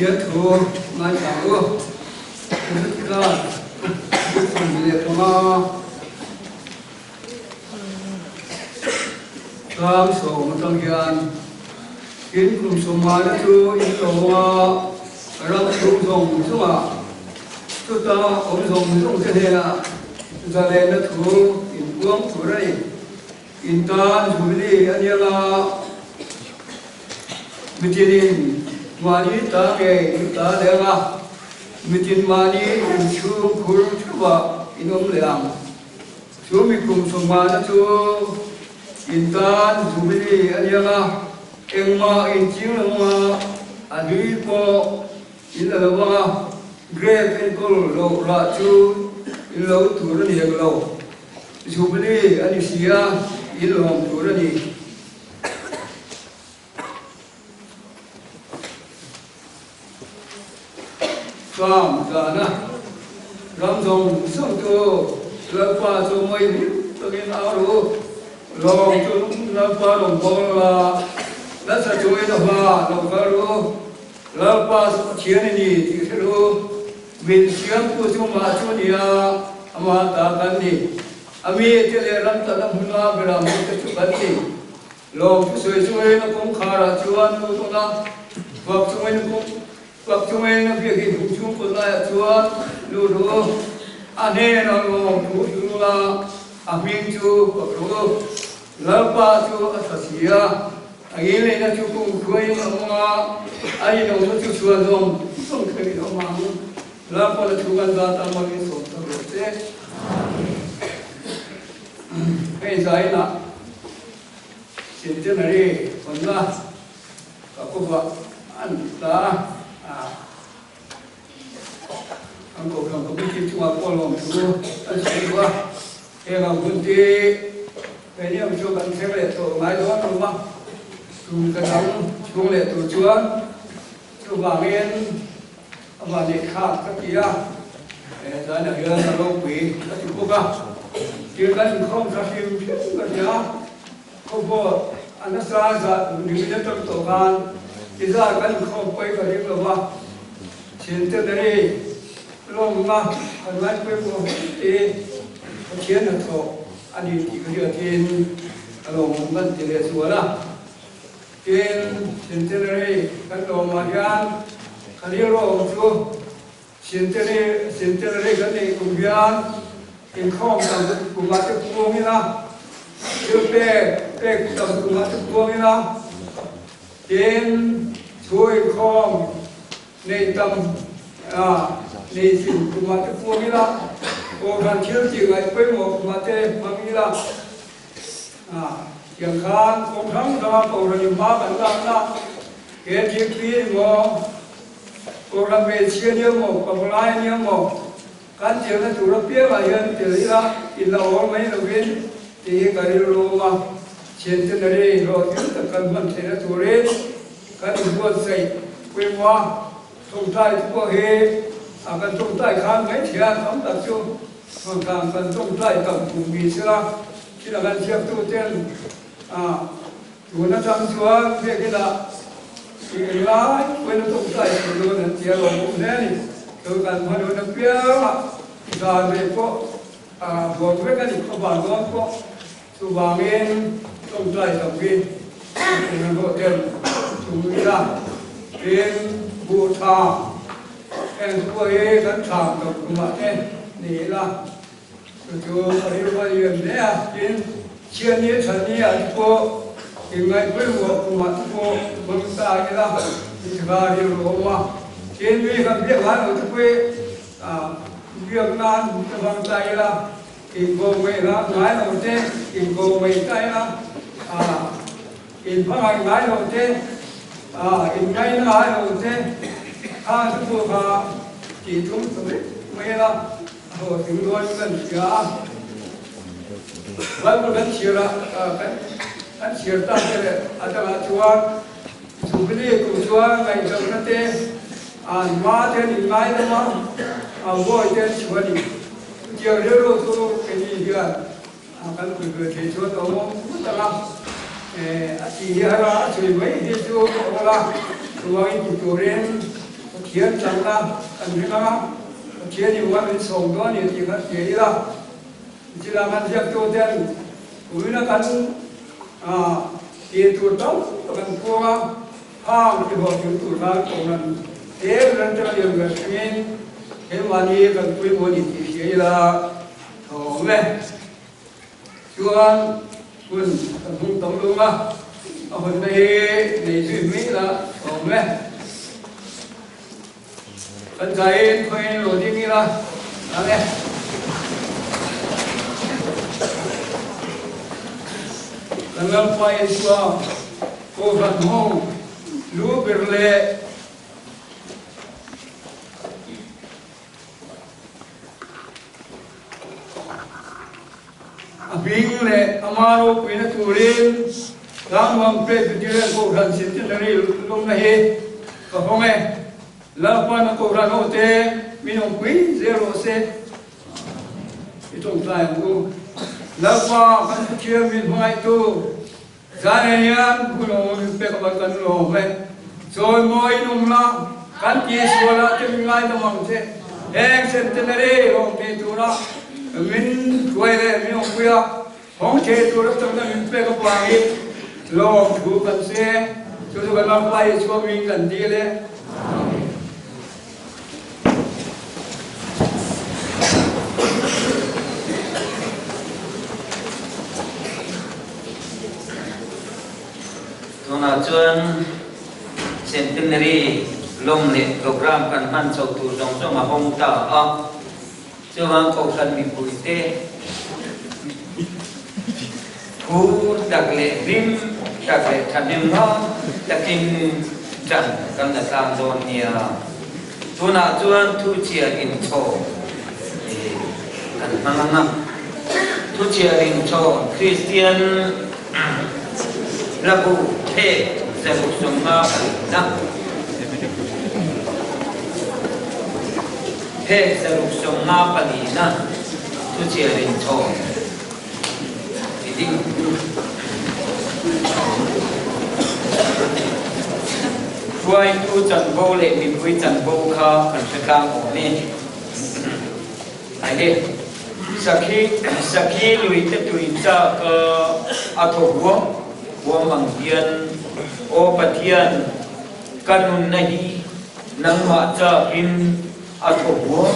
Pathian thu ngaithla u. Leviticus bu 25 Tlang sawm atang hian in kum sawmhana chu in lo a, ram chhung zawng zawngah chuta awm zawng zawng te hnenah zalenna thu in puang tur a ni. In tan Jubilee a nia nga, mitinin mahni ta ngei in ta leh anga, mitin mahni inchhung khur theuhah in awm leh ang. Chu mikum sawmngana chu in tan Jubilee a nia nga, engmah in ching lo anga, a hlui pawh in la lo anga, grape enkawl loh rah chu in lo tur a ni hek lo. Jubilee a ni si a, i lawm tur a ni. Tlam zana ram zawng zawng chu Lalpa chu mawi hlim takin au ru. Lawm chu Lalpa rawn bawl la, nasa chungin a hma lo kal ru. Lalpa chu Pathian a ni tih hre ru. Min siamtu chu mah chu ni a, amah ta kan ni. A mi te leh ram tana hmuna beram te chu kan ni. Lawm chu sawi chungin a kawngkharah chuan lut awm a, fak chungin fak chungin a biakin hung chhung kawt laiah chuan lut ru. A hnenah lawm thu hrilh ula, a hming chu fak ru. Lalpa chu a tha si a, a ngilneihna chu kum khuaiin a awm a, a inawmna chu chhuan zawng zawng thlengin a awm ang. Lalpa'n a thu kan zat a, mangin sawm tak rawh che. Hei zainah Centenary hawnna ka kawvah an ta a, an Kohhran Committee chungah pawh lawmthu an sawi duh a. Heng ang hun te keini ang chu kan thleng leh tawh ngai dawn lo va, tum ka dang chhung leh tur chuan chuvangin a vanneih thlak ka ti a, he zainah hian a ropui ka ti bawk a, thil kan inkhawm tha hrim hrim ka ti a, khawpawh a nasa zah nimin atang tawh khan ti zah kan inkhawm pawi ka ring lo va, Centenary Lawmna kan ngaihpawimawh hle te Pathian hnathawh a ni tih ka hriatin ka lawmawm kan ti leh zual a. Tin, Centenary kan lawmah hian ka rilru chu Centenary Centenary kan neih kum hian inkhawm tam kumah te puang ila, thil pek pek tam kumah te puang ila, tin, thu inkhawm Nei tam a, nei zin kumah te puang ila, Kohhran thil tih ngaih pawimawh kumah te hmang ila, a, tiang khan kawng hrang hranga Kohhran in hma kan lakna, KTP ni maw, Kohhran hmeichhia nia maw, pavalai nia maw, kan tiangna tur apiangah hian tel ila, in la awr mai lovin tih hi ka rilru awm a, Centenary hlawhtling tak kan hman theihna turin kan inbuatsaih pawimawh a, tawngtai te pawh hi a kan tawngtai khan mai thei a, tam tak chu hmankhang kan tawngtai tam kum ni sela, thil a kan ziaktu ten a tun atang chuan biakina tih englai pawhin a tawngtai tur dawn an ti a lawmawm hle a ni. Chu kan hman hun apiangah zan rei pawh a buam vek a ni, khawvar dawn pawh. Chuvangin tawngtai tak hi kan rawh ten chung ila tin buh tha heng te pawh hi kan thlam tak kumah te ni ila chu chu a rilru a lian hle a, tin chhiatni thatni ah te pawh inngaihpawimawh kumah te pawh hmang ta ila tih kha rilru a awm a, tin mi kan biak ngai lo te pawh hi biak nan te hmang ta ila. Inkawmngaih la ngai lo te, inkawmngaih ta ila, inhmangaih ngai lo te, In ngaina ngai lo te kha chu pawh kha tih tum ta mai mai a, a hlawhtling dawn kan hria a. Bible kan chhiar a, kan chhiar tak te leh a dangah chuan Jubilee kum chuan ngaihzamna te, an hma te an inngaidam a, an bawi te an chhuah a ni. Chutiang rilru chu keini hian Kan pui ve thei chuan a awm ngawt ang a, a ti hi har a, a chhui mai hi chu a awl a, chuvangin ti turin Pathian chakna kan ring ang a, Pathian i uan min sawm dawn a ni tih kha hria ila, nichina kan ziaktu ten kumina kan tih tur tam tak an phuang a, khang ti hlawhtling tur khan kohhran te ran te lian ber thlengin keimahni kan pawimawh a ni tih hria ila. Awm e. Chuan hun kan hmang tam lung a, a hawnna hi nei zui mai ila awm e. Kan zaiin khawiin lo ding ila ang e. Kan Lalpa Isua Kohhran ho lu ber leh A hming leh ama ropuina turin Tlangnuam Presbyterian Kohhran Centenary lawmna hi ka hawng e. Lalpan a Kohhran hote min awmpui zel rawh se. I tawngtai ang u. Lalpa kan Pathian min hmangaihtu Zan hian hun awm min pek avan kan lawm e. Chawimawi in awm la, kan ti sual ah te min ngaidam ang che. Heng centenary lawm thei tura min hruai leh min awmpui a, hawng thei tura chakna min pek avangin lawm thu kan se. Chu chu kan Lalpa Isua min kan dil e. Amen. Tunah chuan Centenary lawm leh program kan hman chho tur zawng zawng a hawng ta a, chuvang Kohhran mipuite phur tak leh hlim tak leh thahnem ngam takin ṭan kan la tlang dawn nia. Tunah chuan thuchiah inchhawm kan hmang ang a, thuchiah inchhawm Kristian hlabu phek 150 palina, phek 154 thuchiah inchhawm i ding. Hruaitu chanvo leh mipui chanvo kha kan hre tlang awm e. Ahe, sakhi, sakhi lui te tui chak a thaw huam huam ang hian, Aw Pathian, ka nunna hi nangmah chakin a thaw huam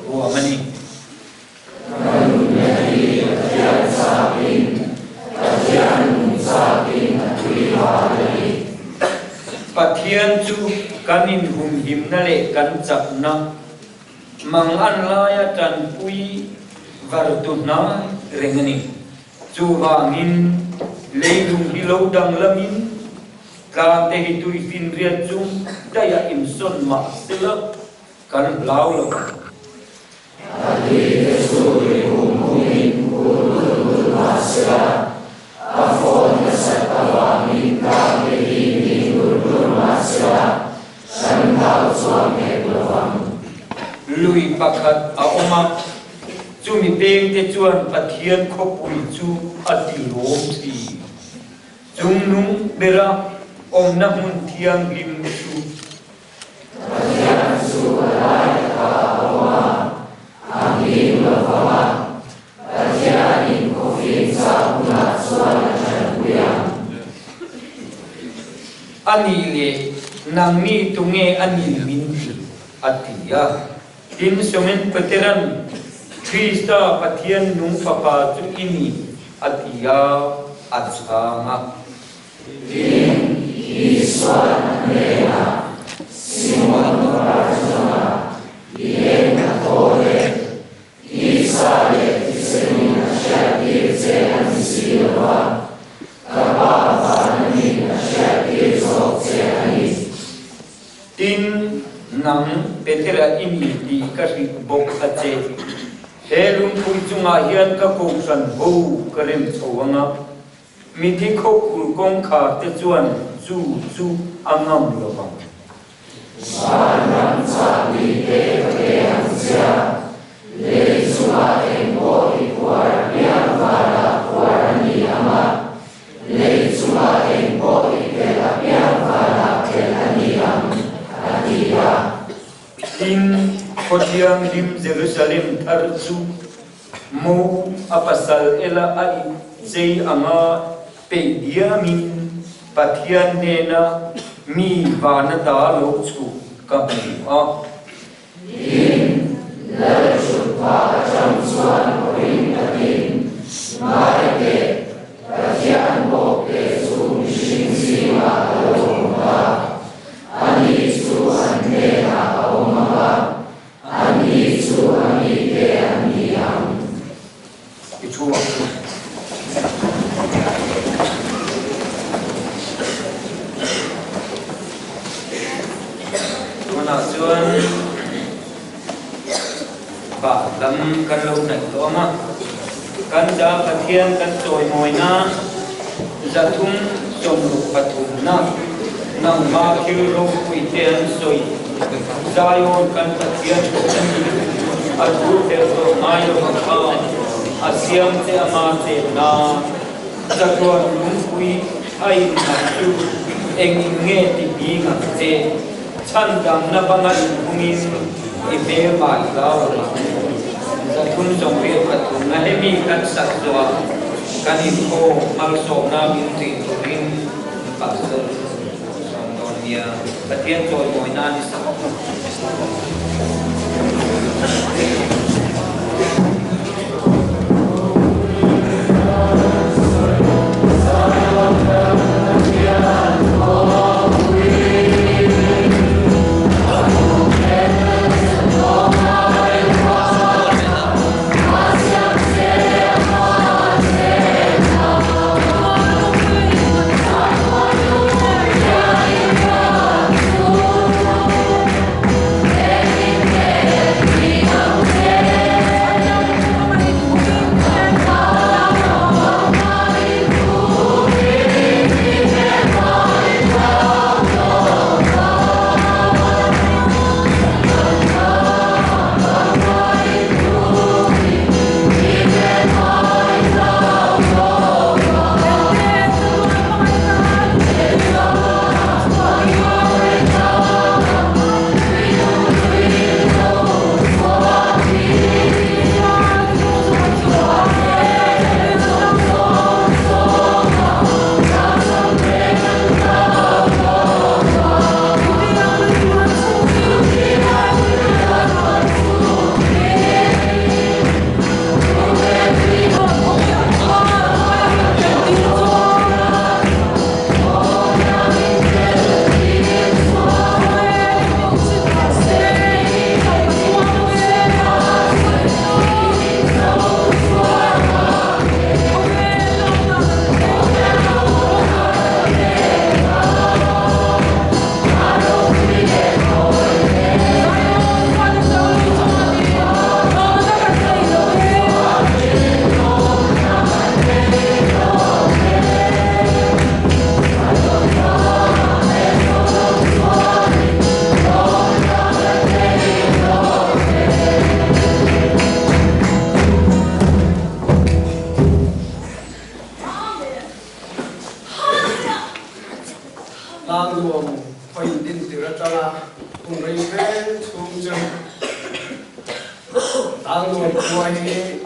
huam a ni. Pathian chu kan inhumhimna leh kan chakna mangan laia tanpui vartu hnai reng a ni. Chuvangin, leilung hi lo danglamin tlangte hi tuifinriat chung daih a insawn mah sela kan hlau lo ang. Lui pakhat a awm a, chumi pengte chuan Pathian khawpui chu a ti lawm thin. Chungnung bera awmna hmun thianghlim chu. Pathian chu a lai takah a awm a, a hlim lo vang a, Pathianin khawfim chak hunah chuan a tanpui ang. A nih leh nangni tunge a ni min ti? a ti a. Tin, Simon Peteran, Krista Pathian nung Fapa chu i ni, a ti a, a chhang a. Tin, Isua'n a hnenah, Simon Barjona, i eng a thaw e? Tisa leh thisenin a hriattir che a ni si lo va, ka Pa vananin a hriattir zawk che a ni. Peter i ni tih ka hrilh bawk a che. He lungpui chungah hian ka kohhran ho ka rem chho ang a, mithi khawkhur kawngkhar te chuan chu chu a ngam lo vang. Vanram chahbi te ka pe ang che a, lei chungah engpawh i phuar apiang vanah phuar a ni ang a, lei chungah engpawh i phelh apiang vanah phelh a ni ang, a ti a. Tin, Khawthianghlim Jerusalem thar chu mo a pasal ela a inchei anga peih diamin Pathian hnena mi vana ta lo chhuk ka hmu a. Tin, Lalchhutpa atang chuan awin takin, Ngai teh, Pathian bawk te chu mihring zingah a lo awm ta. Ani chu an hnenah a awm ang a, anni chu a mite an ni ang. I thu ang chu. Tunah chuan bah lam kan lo hnaih tawh ang a, kan za Pathian kan chawimawina 363na nangma thil ropui te an sawi Zion kan Pathian chu a thu tel tawh ngai lo ang kha a siam che ama chenna chatuan lungpui a innghat chu engin nge ti bing ang che chhandamna banga inhungin i hmel mah i hlau lo ang. 383 na hemi kan sak zawhah kan inkhawm malsawmna min ṭih turin Pastor sawm dawn nia Pathian chawimawi nan i sak. Tlangnuam khawi din tir atanga hun rei fe chhung chu Tlangnuam khua hi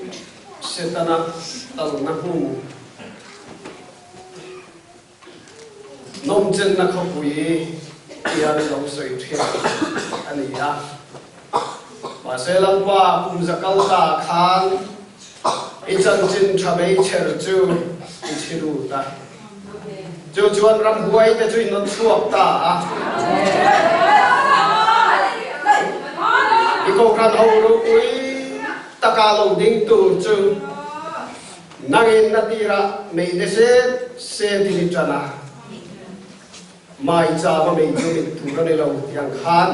Setana talna hmun nawmchenna khawpui hian lo sawi thin a ni a. Mahse Lalpa kum za kal ta khan i chanchin tha meichher chu i chhi lut a. Chu chuan ramhuai te chu i nawt chhuak ta a. I kohhran ho ropui taka lo ding tur chu nangin na tirah mei te set set in i tan a. Maichama mei chu mit tur a ni lo tih ang khan.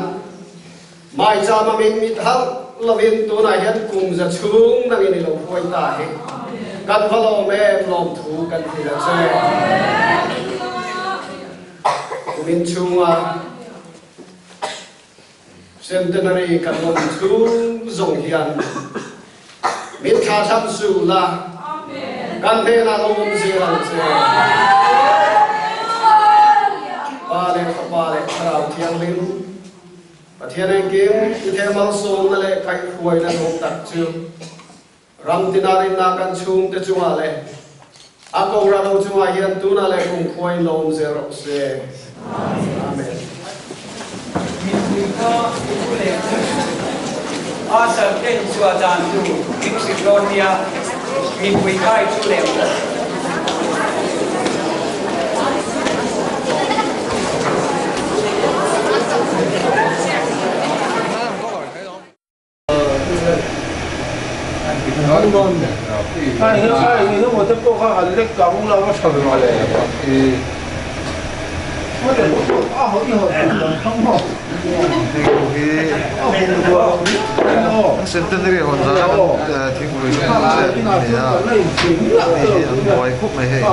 Maichama min mit harh lovin tunah hian kum za chhung nangin i lo hruai ta hi kan va lawm em lawmthu kan hrilh a che. Kumin chhunga Centenary kan lawm chhung zawng hian min thlahthlam suh la, kan hnenah lo awm zel ang che. Pa leh Fapa leh Thlarau Thianghlim, Pathian engkim i theh malsawmna leh kaihhruaina nuam tak chu ram tina rinna kan chhungte chungah leh a kohhran ho chungah hian tunah leh kumkhuain lo awm zel rawh se. Amen. Mipui kha i thu leh a serten chhuah dan tur i hrilh dawn nia, mipui kha i thu leh ang. Centenary hawn zan a thingpui lum che a ni a, hei hi an buai khawp mai hei.